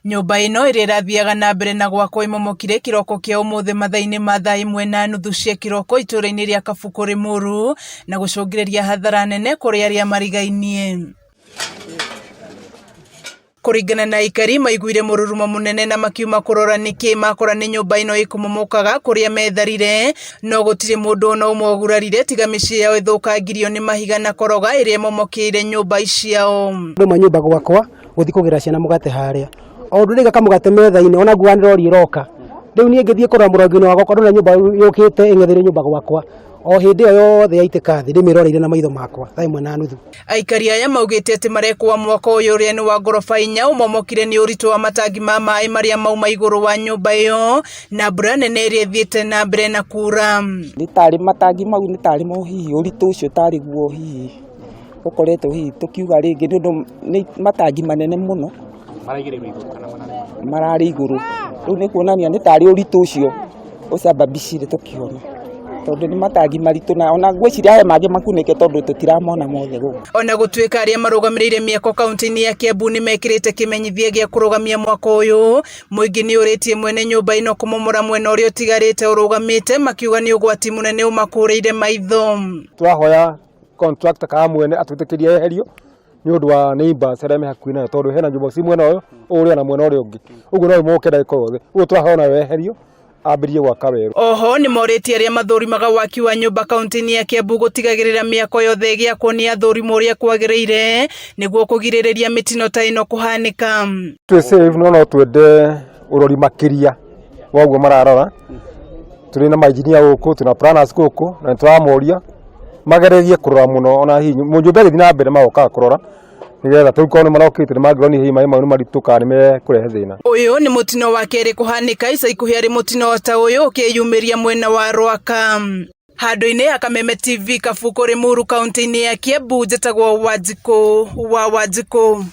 Nyũmba ĩno ĩrĩa ĩrathiaga na mbere na gwakwo ĩmomokire kĩroko kĩa ũmũthĩ mathaa-inĩ ma thaa ĩmwe na nuthu cia kĩroko itũũra-inĩ rĩa Kabukũ Rĩmuru na gũcũngĩrĩria hathara nene kũrĩ arĩa marigainie. Kũringana na aikari maiguire mũrurumo mũnene na makiuma kũrora nĩkĩ makora nĩ nyũmba ĩno ĩkũmomokaga kũrĩa metharire no gũtirĩ mũndũ ona ũmwe ũgurarire tiga mĩciĩ yao ĩthũkangirio nĩ mahiga na koroga ĩrĩa ĩmomokeire nyũmba ciao. Ndauma nyũmba gwakwa gũthiĩ kũgĩra ciana mũgate harĩa o ũndũ ndaiga kamũgate metha-inĩ ona nguga nĩ rori ĩroka rĩu niĩ ngĩthiĩ kũrora mũrango-inĩ wakwa ndona nyũmba yũkĩte ĩng'etheire nyũmba gwakwa o hĩndĩ ĩyo yothe yaitĩka thĩ ndĩmĩroreire na maitho makwa thaa ĩmwe na nuthu. Aikari aya maugĩte atĩ marekwo mwako ũyũ ũrĩa nĩ wa ngoroba inya ũmomokire nĩ ũritũ wa matangi ma maĩ marĩa mauma igũrũ wa nyũmba ĩyo na mbura nene ĩrĩa ĩthiĩte na mbere na kura. Nĩ tarĩ matangi mau nĩ tarĩ mo hihi ũritũ ũcio tarĩ guo hihi ũkoretwo hihi tũkiuga rĩngĩ nĩ ũndũ nĩ matangi manene mũno mararĩ igũrũ rĩu nĩ kuonania nĩ tarĩ ũritũ ũcio ũcababicire tũkĩona tondũ nĩ matangi maritũ na ona ngwĩciria he mangĩ makunĩke tondũ tũtiramona mothe gũkũ. Ona gũtuĩka arĩa marũgamĩrĩire mĩako kaunti-inĩ ya Kiambu nĩ mekĩrĩte kĩmenyithia gĩa kũrũgamia mwako ũyũ, mũingĩ nĩ ũrĩtie mwene nyũmba ĩno kũmomora mwena ũrĩa ũtigarĩte ũrũgamĩte makiuga nĩ ũgwati mũnene ũmakũrĩire maitho. Tũrahoya contractor kana mwene atwĩtĩkĩrie eherio nĩ ũndũ wa neighbors arĩa me hakuhĩ nayo tondũ hena nyũmba ci mwena ũyũ ũrĩa na mwena ũrĩa ũngĩ ũguo no ĩmomoke ndagĩka o yothe ũguo tũrahoya nayo eherio ambĩrĩrie gwaka werũ. Oho nĩ morĩtie arĩa mathũrimaga waki wa nyũmba kaunti-inĩ ya Kiambu gũtigagĩrĩra mĩako yothe ĩgĩakwo nĩ athũrimwo ũrĩa kwagĩrĩire nĩguo kũgirĩrĩria mĩtino ta ĩno kũhanĩka. Twĩ safe no no twende ũrori makĩria wa ũguo mararora tũrĩ na mainjinia gũkũ twĩna planners gũkũ na nĩ tũramoria magererie kũrora mũno ona hihi nyũmba ĩgĩthiĩ na mbere magokaga kũrora nĩgetha tarĩu korwo nĩ marokĩte nĩ mangĩronire hihi maĩ mau nĩ maritũ kana nĩ mekũrehe thĩna. Ũyũ nĩ mũtino wa kerĩ kũhanĩka ica ikuhĩ arĩ mũtino ta ũyũ ũkĩyumĩria mwena wa Rwaka. Handũ-inĩ ha Kameme TV Kabukũ Rĩmuru kaunti-inĩ ya Kiambu njĩtagwo Wanjikũ wa Wanjikũ.